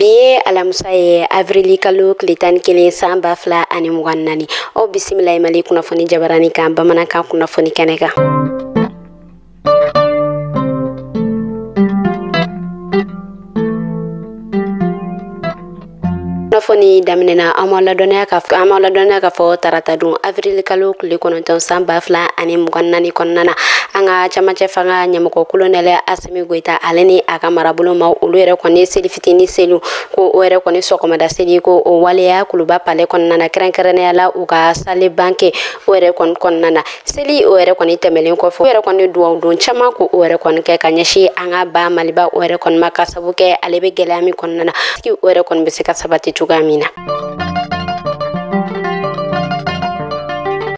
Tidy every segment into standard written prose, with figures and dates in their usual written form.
Bi ye alamisa ye, avril kalo tile 11 san 2024. Aw bisimila Mali kunnafoni jabarani kan bamanankan kunnafoni kɛnɛ kan. Kunnafoni daminɛna an ma ladɔnniya k'a fɔ tarata don avril kalo tile 9 san 2024 kɔnɔna na, an ka camancɛ fanga ɲɛmɔgɔ kolonɛlɛ Asimi Goyita ale ni a ka marabolo maaw olu yɛrɛ kɔni seli fitinin seliw ko o yɛrɛ kɔni sɔgɔmada seli ko o waleya Kuluba palais kɔnɔna na, kɛrɛnkɛrɛnnenya la u ka salle banquet o yɛrɛ kɔni kɔnɔna na. Seli o yɛrɛ kɔni tɛmɛlen kɔfɛ, o yɛrɛ kɔni duwawu don caman ko o yɛrɛ kɔni kɛ ka ɲɛsin an ka ba Maliba o yɛrɛ kɔni ma, ka sabu kɛ ale bɛ gɛlɛya min kɔnɔna na, o yɛrɛ kɔni bɛ se ka sabati cogoya min na.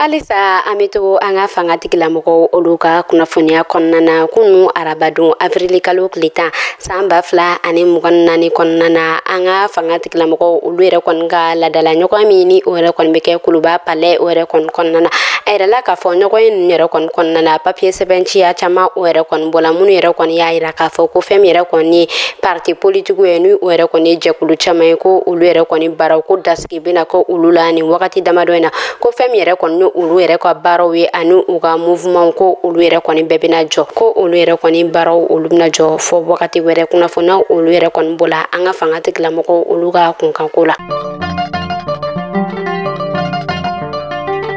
Halisa an bɛ to an ka fanga tigilamɔgɔw olu ka kunnafoniya kɔnɔna na. Kunu arabadon avril kalo tile 10 san 2024 kɔnɔna na, an ka fanga tigilamɔgɔw olu yɛrɛ kɔni ka laadala ɲɔgɔn min ni o yɛrɛ kɔni bɛ kɛ Kuluba palais o yɛrɛ kɔni kɔnɔna na. A yirala k'a fɔ ɲɔgɔn ye ninnu yɛrɛ kɔni kɔnɔna na, papiye sɛbɛnciya caman o yɛrɛ kɔni bɔla, minnu yɛrɛ kɔni y'a yira k'a fɔ ko fɛn min yɛrɛ kɔni ye parti politique ye, ni o yɛrɛ kɔni ye jɛkulu caman ye, ko olu yɛrɛ kɔni baaraw ko dasigi bɛna kɛ olu la nin wagati damadɔ in na, ko fɛn min yɛrɛ kɔni olu yɛrɛ ka baaraw ye ani u ka mouvement ko olu yɛrɛ kɔni bɛɛ bɛna jɔ, ko olu yɛrɛ kɔni baaraw olu bɛna jɔ fɔ wagati wɛrɛ. Kunnafoniyaw olu yɛrɛ kɔni bɔla an ka fanga tigilamɔgɔw olu ka kunkanko la.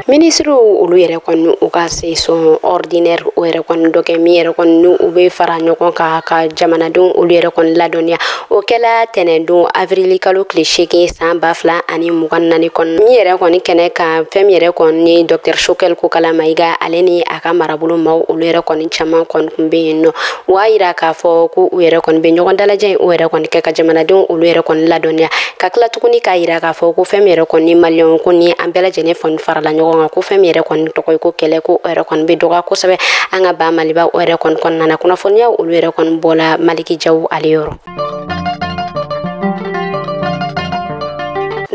Minisiriw olu yɛrɛ kɔni u ka session ordinaire o yɛrɛ kɔni dɔ kɛ min yɛrɛ kɔni ni u bɛ fara ɲɔgɔn kan ka jamanadenw olu yɛrɛ kɔni ladɔnniya, o kɛla tɛnɛndon avril kalo tile 8 san 2024 kɔnɔ. Min yɛrɛ kɔni kɛnɛ kan, fɛn min yɛrɛ kɔni Dr Choguel Kokalla Maïga ale ni a ka marabolo maaw olu yɛrɛ kɔni caman kɔni tun bɛ yen nɔ. U y'a yira k'a fɔ ko u yɛrɛ kɔni bɛ ɲɔgɔn dalajɛ in o yɛrɛ kɔni kɛ ka jamanadenw olu yɛrɛ kɔni ladɔnniya, ka tila tuguni k'a yira k'a fɔ ko fɛn min yɛrɛ kɔni maliyɛnw ko ni an bɛɛ lajɛlen kɔni farala ɲɔgɔn kan, ko fɛn min yɛrɛ kɔni tɔgɔ ye ko kɛlɛ ko o yɛrɛ kɔni bɛ dɔgɔya kosɛbɛ an ka ba Maliba o yɛrɛ kɔni kɔnɔna na. Kunnafoniyaw olu yɛrɛ kɔni bɔla Maliki Jaw ale yɔrɔ.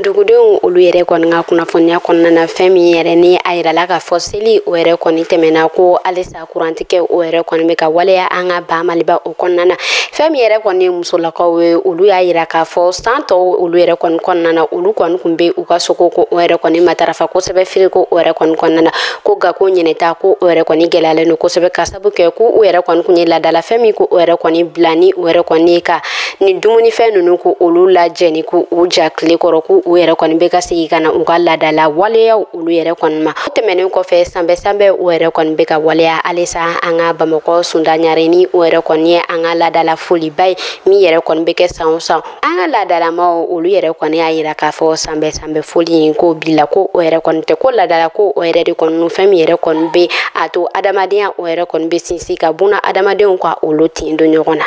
Dugudenw olu yɛrɛ kɔni ka kunnafoniya kɔnɔna na, fɛn min yɛrɛ ni a yirala k'a fɔ seli o yɛrɛ kɔni tɛmɛna, ko halisa kurantigɛ o yɛrɛ kɔni bɛ ka waleya an ka ba Maliba o kɔnɔna na. Fɛn min yɛrɛ kɔni ye musolakaw ye, olu y'a yira k'a fɔ san tɔw olu yɛrɛ kɔni kɔnɔna na, olu kɔni tun bɛ u ka soko ko o yɛrɛ kɔni matarafa kosɛbɛ firiko o yɛrɛ kɔni kɔnɔna na, ko nka ko ɲinɛta ko o yɛrɛ kɔni gɛlɛyalen don kosɛbɛ, ka sabu kɛ ko u yɛrɛ kɔni tun ye laadala fɛn min ko o yɛrɛ kɔni bila ni o yɛrɛ kɔni ka nin dumunifɛn ninnu ko olu lajɛni ko u ja tile kɔrɔ, ko u yɛrɛ kɔni bɛ ka segin ka na u ka laadala waleyaw olu yɛrɛ kɔni ma. O tɛmɛnen kɔfɛ, sanbɛ sanbɛ o yɛrɛ kɔni bɛ ka waleya halisa an ka Bamakɔ Sunda Ɲare ni o yɛrɛ kɔni ye an ka laadala foliba ye min yɛrɛ kɔni bɛ kɛ san o san. An ka laadalamaw olu yɛrɛ kɔni y'a yira k'a fɔ sanbɛ sanbɛ foli in ko bi la ko o yɛrɛ kɔni tɛ, ko laadala ko o yɛrɛ de kɔni fɛn min yɛrɛ kɔni bɛ a to adamadenya o yɛrɛ kɔni bɛ sinsin ka buna adamadenw ka olu tin don ɲɔgɔn na.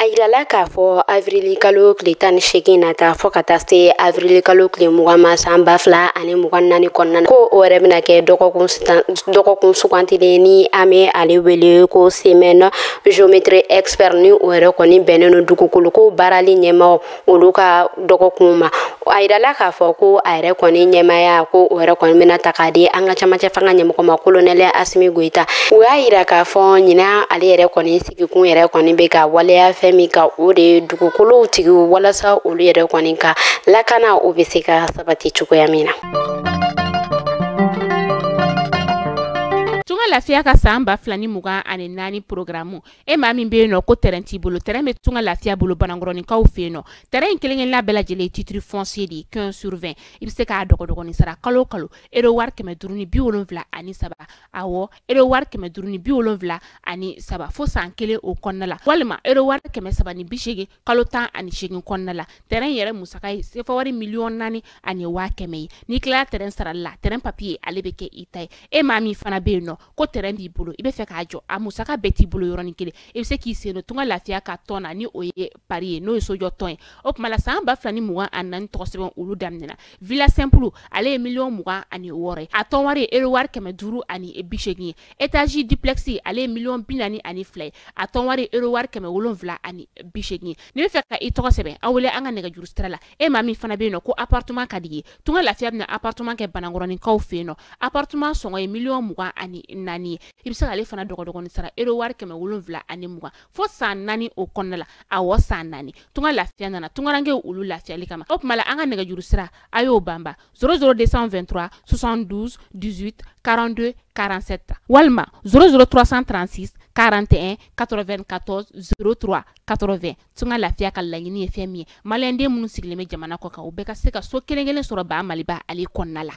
A yirala k'a fɔ avril kalo tile 18 nata fɔ ka taa se avril kalo tile 20 ma san 2024 kɔnɔna na, ko o yɛrɛ bɛna kɛ dɔgɔkun sugantilen ni an bɛ ale wele ko semaine géométrie expert, ni o yɛrɛ kɔni bɛnnen don dugukolo ko baarali ɲɛmaaw olu ka dɔgɔkun ma. A yirala k'a fɔ ko a yɛrɛ kɔni ɲɛmaaya ko o yɛrɛ kɔni bɛna ta k'a di an ka camancɛ fanga ɲɛmɔgɔ ma kolonɛlɛ Asimi Goyita. U y'a yira k'a fɔ ɲinan ale yɛrɛ kɔni sigikun yɛrɛ kɔni bɛ ka waleya fɛn min ka o de ye dugukolow tigiw walasa olu yɛrɛ kɔni ka lakana o bɛ se ka sabati cogoya min na. Tunga Lafiya ka san 2024 programme, e maa min bɛ yen nɔ ko terrain t'i bolo, terrain bɛ Tunga Lafiya bolo Banankɔrɔninkaw fɛ yen nɔ. Terrain in kelen kelenna bɛɛ lajɛlen ye titre foncier de ye 15 sur 20. I bɛ se k'a dɔgɔdɔgɔnin sara kalo o kalo euro wari 573, awɔ euro wari 573 fo san kelen o kɔnɔna la, walima euro wari 380 kalo 18 kɔnɔna la. Terrain yɛrɛ musaka ye sefa wari 4,1 million ye. N'i tilala terrain sarali la, terrain papier ale bɛ kɛ i ta ye. E maa min fana bɛ yen nɔ ko terrain b'i bolo, i bɛ fɛ k'a jɔ, a musaka bɛɛ t'i bolo yɔrɔnin kelen, i bɛ se k'i sen don Tunga Lafiya ka tɔn na ni o ye pari ye, n'o ye sojɔ tɔn ye. O tuma la san 2024 tɔgɔ sɛbɛn olu daminɛna. Villa simple ale ye 26 million ye, a tɔn wari ye euro wari 580 ye. Étage duplex ale ye 42 million ye, a tɔn wari ye euro wari 780 ye. N'i bɛ fɛ ka i tɔgɔ sɛbɛn, an wele an ka nɛgɛjuru sira la. E maa min fana bɛ yen nɔ ko appartement ka di i ye, Tunga Lafiya bɛna appartement kɛ Banankɔrɔninkaw fɛ yen nɔ. Appartement sɔngɔ ye 24 million. 4 ye, i bɛ se k'ale fana dɔgɔdɔgɔnin sara euro wari 720 fo san 4 o kɔnɔna la. Awɔ, san 4. Tunga lafiya nana tungarankew olu lafiyali kama. O tuma la an ka nɛgɛjuru sira a y'o banba 00 223 72 18 42 47 walima 00 336 41 94 03 80. Tunga lafiya ka laɲini ye fɛn min ye, maliyɛnden minnu sigilen bɛ jamana kɔ kan, u bɛɛ ka se ka so kelen kelen sɔrɔ Ba Maliba ale kɔnɔna la.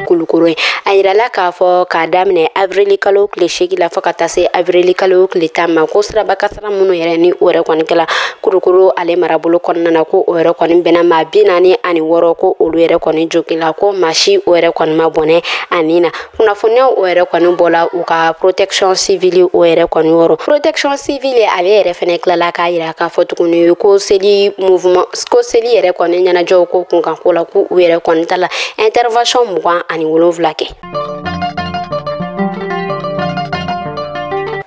Kulukoro ye a yirala k'a fɔ k'a daminɛ avril kalo tile 8 la fo ka taa se avril kalo tile 10 ma, ko siraba kasara minnu yɛrɛ ni o yɛrɛ kɔni kɛla Kulukoro ale marabolo kɔnɔna na, ko o yɛrɛ kɔni bɛnna maa 46 ko olu yɛrɛ kɔni jogila, ko maa si o yɛrɛ kɔni ma bɔnɛ a nin na. Kunnafoniyaw o yɛrɛ kɔni bɔla u ka protection civile o yɛrɛ kɔni yɔrɔ. Protection civile ale yɛrɛ fɛnɛ tilala k'a yira k'a fɔ tuguni ko seli mouvement, ko seli yɛrɛ kɔni ɲɛnajɛw ko kunkan ko la, ko u yɛrɛ kɔni ta la intervention 27 kɛ.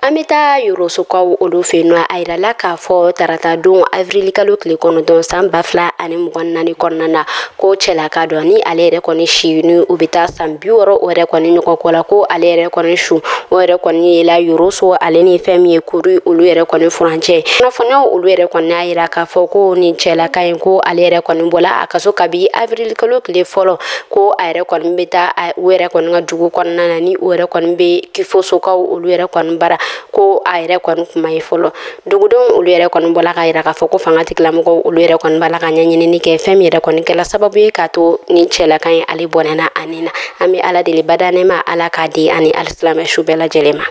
An bɛ taa Yorosokaw olu fɛ yen nɔ. A yirala k'a fɔ tarata don avril kalo tile 9 san 2024 kɔnɔna na, ko cɛlaka dɔ ni ale yɛrɛ kɔni si ni u bɛ taa san 60 o yɛrɛ kɔni ɲɔgɔn kɔ la, ko ale yɛrɛ kɔni su o yɛrɛ kɔni yela Yoroso ale ni fɛn min ye kuru olu yɛrɛ kɔni furancɛ. Kunnafoniyaw olu yɛrɛ kɔni y'a yira k'a fɔ ko nin cɛlaka in ko ale yɛrɛ kɔni bɔla a ka so kabi avril kalo tile 1, ko a yɛrɛ kɔni bɛ taa u yɛrɛ kɔni ka dugu kɔnɔna na, ni u yɛrɛ kɔni bɛ Kifosokaw olu yɛrɛ kɔni bara, ko a yɛrɛ kɔni kuma ye fɔlɔ. Dugudenw olu yɛrɛ kɔni bɔla k'a yira k'a fɔ ko fanga tigilamɔgɔw olu yɛrɛ kɔni b'a la ka ɲɛɲinini kɛ fɛn min yɛrɛ kɔni kɛla sababu ye k'a to nin cɛlaka in ale bɔnɛna a nin na. An bɛ Ala deli bada nɛɛma, Ala k'a di ani alisilamɛ su bɛɛ lajɛlen ma.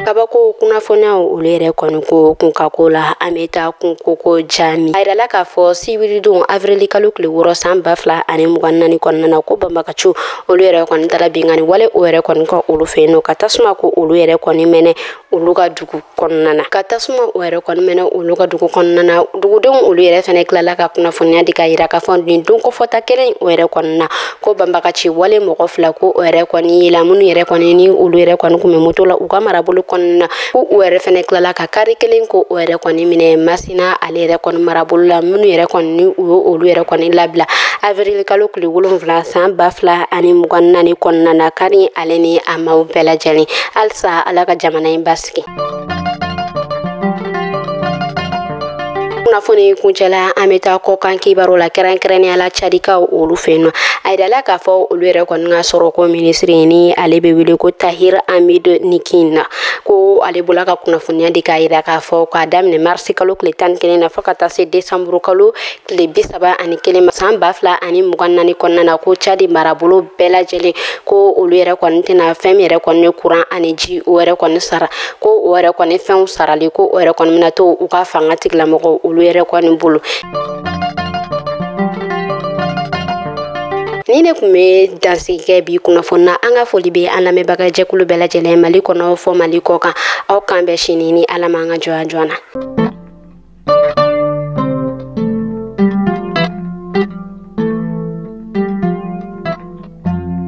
Kabako kunnafoniyaw olu yɛrɛ kɔni ko kunkako la, an bɛ taa kunko ko jami. A yirala k'a fɔ sibiridon avril kalo tile 6 san 2024 kɔnɔna na, ko banbagaciw olu yɛrɛ kɔni taara binkanni wale o yɛrɛ kɔni kɔ olu fɛ yen nɔ, ka tasuma ko olu yɛrɛ kɔni mɛnɛ olu ka dugu kɔnɔna na, ka tasuma o yɛrɛ kɔni mɛnɛ olu ka dugu kɔnɔna na. Dugudenw olu yɛrɛ fɛnɛ tilala ka kunnafoniya di ka yira k'a fɔ nin don kɔfɔta kelen o yɛrɛ kɔni na, ko banbagaci wale mɔgɔ 2 ko o yɛrɛ kɔni yela minnu yɛrɛ kɔni ni olu yɛrɛ kɔni kun bɛ moto la u ka marabolo kɔnɔna na, ko u yɛrɛ fɛnɛ tilala ka kari kelen ko o yɛrɛ kɔni minɛ Masina ale yɛrɛ kɔni marabolo la, minnu yɛrɛ kɔni ni u ye olu yɛrɛ kɔni labila avril kalo tile 7 san 2024 kɔnɔna na, kari ale ni a maaw bɛɛ lajɛlen. Halisa Ala ka jamana in basigi. Kunnafoni kuncɛla, an bɛ taa kɔkan kibaru la, kɛrɛnkɛrɛnnenya la Cadikaw olu fɛ yen nɔ. A yirala k'a fɔ olu yɛrɛ kɔni ka sɔrɔ ko minisiri ni ale bɛ wele ko Tahir Hamid Nikin na, ko ale bɔla ka kunnafoniya di k'a yira k'a fɔ k'a daminɛ marisi kalo tile 11 na fo ka taa se desanburu kalo tile 31 ma san 2024 kɔnɔna na, ko Cadi marabolo bɛɛ lajɛlen ko olu yɛrɛ kɔni tɛna fɛn min yɛrɛ kɔni ye kuran ani ji o yɛrɛ kɔni sara, ko o yɛrɛ kɔni fɛnw sarali ko o yɛrɛ kɔni bɛna to u ka fanga tigilamɔgɔw olu yɛrɛ kɔni bolo. Ni ne kun bɛ dansigi kɛ bi kunnafoni na. An ka foli bɛ an lamɛnbaga jɛkulu bɛɛ lajɛlen Mali kɔnɔ fɔ Mali kɔ kan. Aw kan bɛ sini ni Ala m'an ka jɔnya joona.